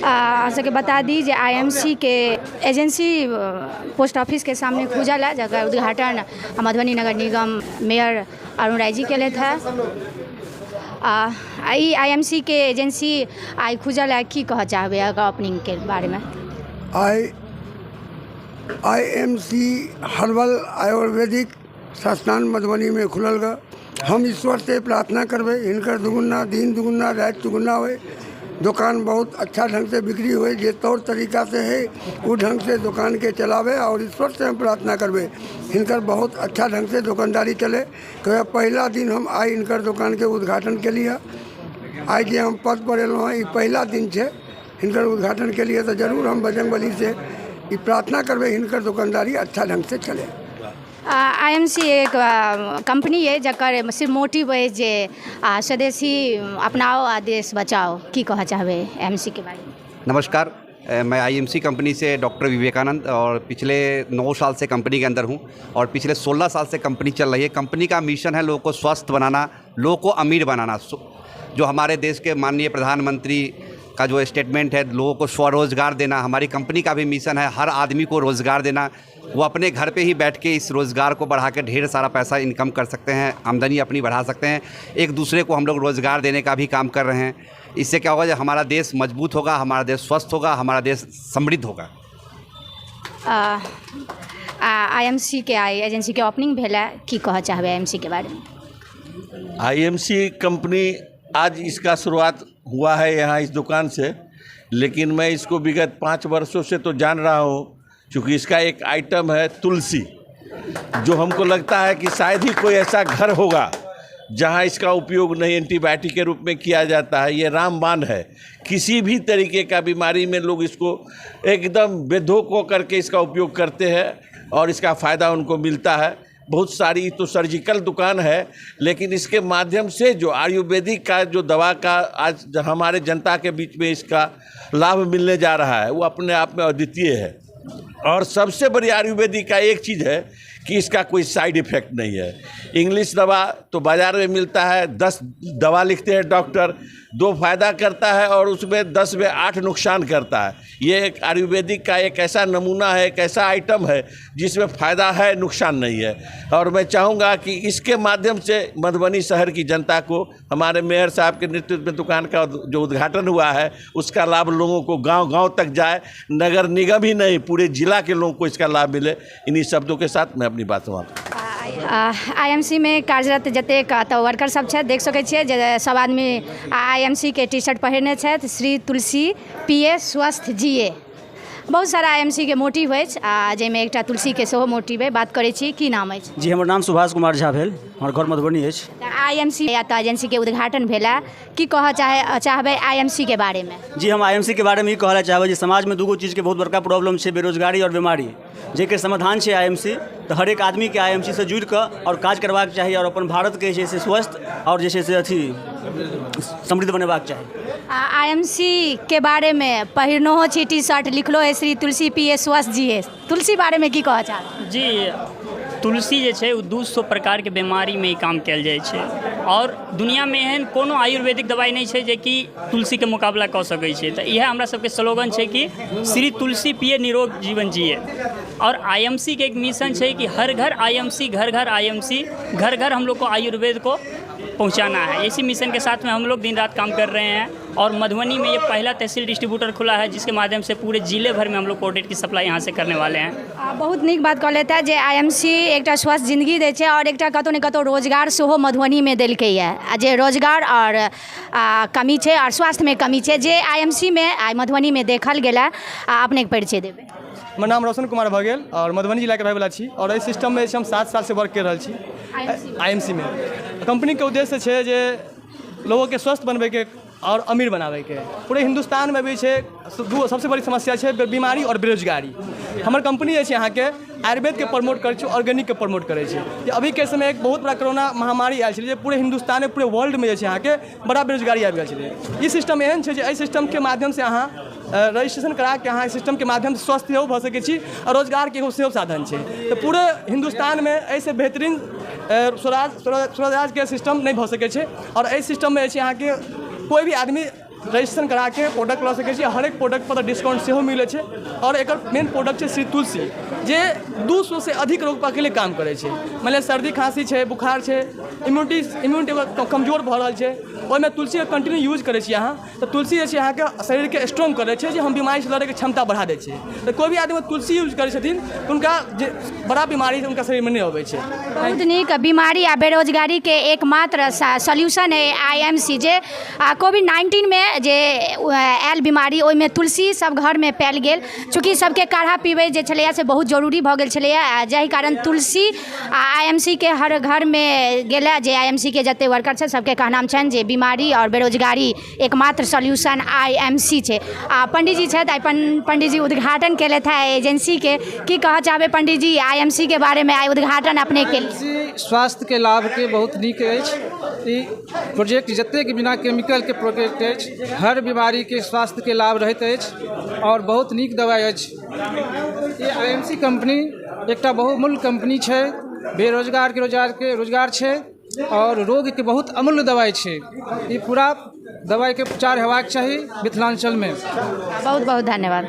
अहाँ सबके बता दी जे I am C के एजेंसी पोस्ट ऑफिसके सामने खुजल है, जकर उद्घाटन मधुबनी नगर निगम मेयर अरुण राय जी केलथि है। ई I am C के एजेंसी आइ खुजल है, की कहऽ चाहबै एकर ओपनिंगके बारेमे? I I M C herbal Ayurvedic संस्थान मधुबनीमे खुलल गऽ। हम ईश्वरसँ प्रार्थना करबै, हिनकर दुगुना दिन दुगुना राति दुगुना होइ, दोकान बहुत अच्छा ढङ्गसँ बिक्री होइ, जे तौर तरीकासँ हइ ओ ढङ्गसँ दोकानके चलाबै आओर ईश्वरसँ हम प्रार्थना करबै हिनकर बहुत अच्छा ढङ्गसँ दोकानदारी चलै। पहिला दिन हम आइ हिनकर दोकानके उद्घाटन केलिए। आइ जे हम पदपर एलहुँ हँ, ई पहिला दिन छै हिनकर उद्घाटन के लिए, तऽ जरूर हम बजरङ्गबलीसँ ई प्रार्थना करबै हिनकर दोकानदारी अच्छा ढङ्गसँ चलै। I am C एक कम्पनी अइ जकर सिर्फ मोटिव अछि जे स्वदेशी अपनाओ आ देश बचाओ। की कहऽ चाहबै I am C के बारेमे? नमस्कार, मैं I M C company से डॉक्टर विवेकानंद और पिछले 9 साल से कंपनी के अंदर हूँ और पिछले 16 साल से कंपनी चल रही है। कंपनी का मिशन है लोगों को स्वस्थ बनाना, लोगों को अमीर बनाना। जो हमारे देश के माननीय प्रधानमंत्री का जो स्टेटमेंट है, लोगों को स्वरोजगार देना, हमारी कंपनी का भी मिशन है हर आदमी को रोज़गार देना। वो अपने घर पे ही बैठ के इस रोज़गार को बढ़ा के ढेर सारा पैसा इनकम कर सकते हैं, आमदनी अपनी बढ़ा सकते हैं। एक दूसरे को हम लोग रोज़गार देने का भी काम कर रहे हैं। इससे क्या होगा? जब हमारा देश मजबूत होगा, हमारा देश स्वस्थ होगा, हमारा देश समृद्ध होगा। I am C के आई एजेंसी के ओपनिंग भेल है, की कहऽ चाहबै I am C के बारेमे? आईएमसी कंपनी, आज इसका शुरुआत हुआ है यहाँ इस दुकान से, लेकिन मैं इसको विगत 5 वर्षों से तो जान रहा हूँ, क्योंकि इसका एक आइटम है तुलसी, जो हमको लगता है कि शायद ही कोई ऐसा घर होगा जहाँ इसका उपयोग नहीं एंटीबायोटिक के रूप में किया जाता है। ये रामबाण है। किसी भी तरीके का बीमारी में लोग इसको एकदम बेधोक हो करके इसका उपयोग करते हैं और इसका फ़ायदा उनको मिलता है। बहुत सारी तो सर्जिकल दुकान है, लेकिन इसके माध्यम से जो आयुर्वेदिक का जो दवा का आज हमारे जनता के बीच में इसका लाभ मिलने जा रहा है, वो अपने आप में अद्वितीय है। और सबसे बड़ी आयुर्वेदिक का एक चीज़ है कि इसका कोई साइड इफ़ेक्ट नहीं है। इंग्लिश दवा तो बाज़ार में मिलता है, 10 दवा लिखते हैं डॉक्टर, 2 फ़ायदा करता है और उसमें 10 में 8 नुकसान करता है। ये एक आयुर्वेदिक का एक ऐसा नमूना है, एक ऐसा आइटम है जिसमें फ़ायदा है, नुकसान नहीं है। और मैं चाहूँगा कि इसके माध्यम से मधुबनी शहर की जनता को हमारे मेयर साहब के नेतृत्व में दुकान का जो उद्घाटन हुआ है, उसका लाभ लोगों को गांव-गांव तक जाए, नगर निगम ही नहीं पूरे जिला के लोगों को इसका लाभ मिले। इन्हीं शब्दों के साथ मैं अपनी बात समाप्त। I am C मे कार्यरत जतेक एतऽ वर्कर सब छथि, देख सकै छियै जे सब आदमी I am C के टी शर्ट पहिरने छथि। श्री तुलसी पिए स्वस्थ जिए, बहुत सारा I am C के मोटिव अछि आ जाहिमे एकटा तुलसीके सेहो मोटिव अछि। बात करै छी, की नाम अछि? जी, हमर नाम सुभाष कुमार झा भेल, हमर घर मधुबनी अछि। I am C एतऽ एजेंसीके उद्घाटन भेल है, की कहऽ चाहबै I am C के बारेमे? जी, हम I am C के बारेमे ई कहऽ लए चाहबै जे समाजमे दूगो चीजके बहुत बड़का प्रॉब्लम छै, बेरोजगारी आओर बीमारी, जाहिके समाधान छै I am C. तऽ हरेक आदमीके I am C सँ जुड़ि कऽ आओर काज करबाक चाही आओर अपन भारतके जे छै से स्वस्थ आओर जे छै से अथी समृद्ध बनेबाक चाही। I am C के बारेमे पहिरनहो छी टी शर्ट, लिखलो है श्री तुलसी पिए स्वस्थ जिए, तुलसी बारेमे की कहऽ चाहबै? जी, तुलसी जे छै ओ 200 प्रकारके बीमारीमे ई काम कयल जाइ छै आओर दुनिआँमे एहन कोनो आयुर्वेदिक दवाइ नहि छै जेकि तुलसीके मुकाबला कऽ सकै छै। तऽ इएह हमरा सबके स्लोगन छै कि श्री तुलसी पिए निरोग जीवन जिए। और I am C के एक मिशन छै कि हर घर I am C, घर घर I am C, घर घर हम लोग को आयुर्वेद को पहुंचाना है। इसी मिशन के साथ में हम लोग दिन रात काम कर रहे हैं और मधुबनी में ये पहला तहसील डिस्ट्रीब्यूटर खुला है, जिसके माध्यम से पूरे ज़िले भर में हम लोग प्रोडक्ट की सप्लाई यहाँ से करने वाले हैं। बहुत नीक बात कहलथि है जे I am C एकटा स्वस्थ जिंदगी दै छै आओर एकटा कतहु ने कतहु रोजगार सेहो मधुबनीमे देलकैए, आ जे रोजगार आओर कमी छै आओर स्वास्थ्यमे कमी छै, जे I am C मे आइ मधुबनीमे देखल गेल है। आ अपनेके परिचय देबै? हमर नाम रोशन कुमार भऽ गेल आओर मधुबनी जिलाके रहैवला छी आओर एहि सिस्टममे जे छै हम 7 सालसँ वर्क करि रहल छी I am C मे। कम्पनीके उद्देश्य छै जे लोगोके स्वस्थ बनबैके आओर अमीर बनाबैके। पूरे हिन्दुस्तानमे भी छै दू सबसँ बड़ी समस्या छै बीमारी आओर बेरोजगारी। हमर कम्पनी जे छै अहाँके आयुर्वेदके प्रमोट करै छै, ऑर्गेनिकके प्रमोट करै छै। जे अभीके समय एक बहुत बड़ा कोरोना महामारी आयल छलै, जे पूरे हिन्दुस्तानमे, पूरे वर्ल्डमे जे छै अहाँके बड़ा बेरोजगारी आबि गेल छलै। ई सिस्टम एहन छै जे एहि सिस्टमके माध्यमसँ अहाँ रजिस्ट्रेशन कराके अहाँ एहि सिस्टमके माध्यमसँ स्वस्थ सेहो भऽ सकै छी आओर रोजगारके एगो सेहो साधन छै। तऽ पूरे हिन्दुस्तानमे एहिसँ बेहतरीन स्वराज स्वराजके सिस्टम नहि भऽ सकै छै। आओर एहि सिस्टममे जे छै अहाँके कोइ भी आदमी रजिस्ट्रेशन कराके प्रोडक्ट लऽ सकै छी। हरेक प्रोडक्ट पर डिस्काउंट सेहो मिलै छै। आओर एकर मेन प्रोडक्ट छै श्री तुलसी, जे 200सँ अधिक रोग पर अकेले काम करै छै। मानि लिअ सर्दी खाँसी छै, बुखार छै, इम्यूनिटी इम्यूनिटी कमजोर भऽ रहल छै, ओहिमे तुलसीके कंटिन्यू यूज करै छी अहाँ तऽ तुलसी जे छै अहाँके शरीरके स्ट्रॉन्ग करै छै, जे हम बीमारीसँ लड़ैके क्षमता बढ़ा दै छै। तऽ कोइ भी आदमी तुलसी यूज करै छथिन तऽ हुनका जे बड़ा बीमारी हुनका शरीरमे नहि अबै छै। बहुत नीक। बीमारी आ बेरोजगारीके एकमात्र सॉल्यूशन है आईएमसी, जे कोविड-19मे जे आयल बीमारी, ओहिमे तुलसी सब घरमे पायल गेल। चूँकि सबके काढ़ा पीबै जे छलैए से बहुत जरूरी भऽ गेल छलैए, जाहि कारण तुलसी आ आईएमसीके हर घरमे गेलै। जे आईएमसीके जते वर्कर छै, सबके कहनाम छनि जे बीमारी आओर बेरोजगारी एकमात्र सॉल्यूशन आईएमसी छै। आ पंडीजी छथि, आइ पंडीजी उद्घाटन केलथि है एजेंसीके। की कहऽ चाहबै पंडीजी आईएमसी के बारेमे? आइ उद्घाटन अपने केलियै। स्वास्थ्यके लाभके बहुत नीक अछि ई प्रोजेक्ट। जतेक बिना केमिकलके प्रोजेक्ट अछि, हर बीमारीके स्वास्थ्यके लाभ रहैत अछि आओर बहुत नीक दबाइ अछि ई। आईएमसी कम्पनी एकटा बहुमूल्य कम्पनी छै। बेरोजगारके रोजगारके रोजगार छै आओर रोगके बहुत अमूल्य दबाइ छै ई। पूरा दबाइके प्रचार हेबाक चाही मिथिलाञ्चलमे। बहुत बहुत धन्यवाद।